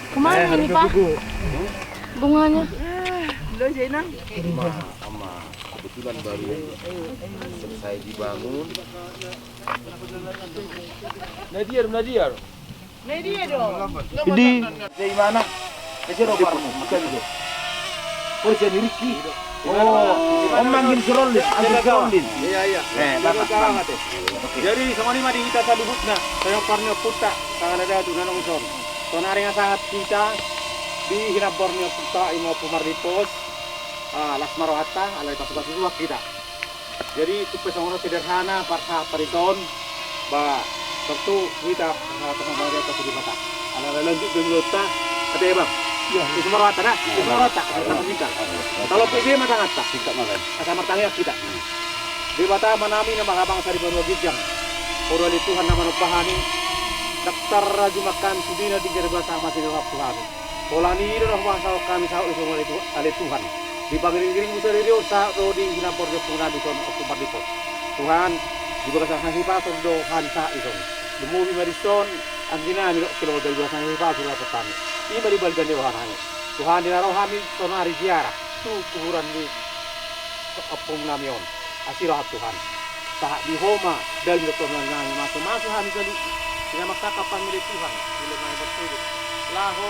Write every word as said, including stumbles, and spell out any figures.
Kemana ini, Pak? Bunganya. Ama, kebetulan baru selesai dibangun. Nadia, Nadia. Di mana? Di sini, Pak. Bisa, bisa. Oh, bisa di Riki. Oh, Om manggil si Rolin, manggil si Rolin. Iya, iya. Eh, Bapak. Oke. Jadi, songon i ma di hita saluhutna, songon parniompunta, tangana datu nanong son. Sonari nga sahat hita di hinampor ni ompunta, ima Ompu Marlipos. Ah, las ma rohanta, alai pasupasu Tuhan hita. Jadi, tung pe songon on sederhana, parsahat parison, ba, tentu hita, ah, tong mangajari pasupasu Debata. Ala lanjut be mulanta, ate, Bang. Iya, iya. Tung sumorota, da? Iya. Sumorota, asa martangihon. Kalau pe be ma tangihonta. Singkat ma, Bang. Asa martangihon hita. Hmm. Debata Amanami na marhabangsa di banua ginjang. Poda ale Tuhan na manomba hami. Ndang tarrajumang hami sudena tingki di basa masi na roham Tuhan. Pola ni i do na hubangsahon hami sahat di son ale Tu-, ale Tuhan. Di pangiringiringmu sadari on sahat do di hinampor ni ompunami son Ompu Marlipos. Tuhan, di bagasan hahipason do hami sahat di son. Lumobi ma dison, angginami dohot keluarga di bagasan hahipason do dapot hami. I ma di balian ni rohanami. Tuhan, di na ro hami sonari ziarah tu kuburan ni ompunami on. Asi roham Tuhan. Sahat di Ho ma, dalan ni tonduannami, masumasu hami saluhut. Sinamot hami pangkilala Tuhan. Di lemah bertuduh. Laho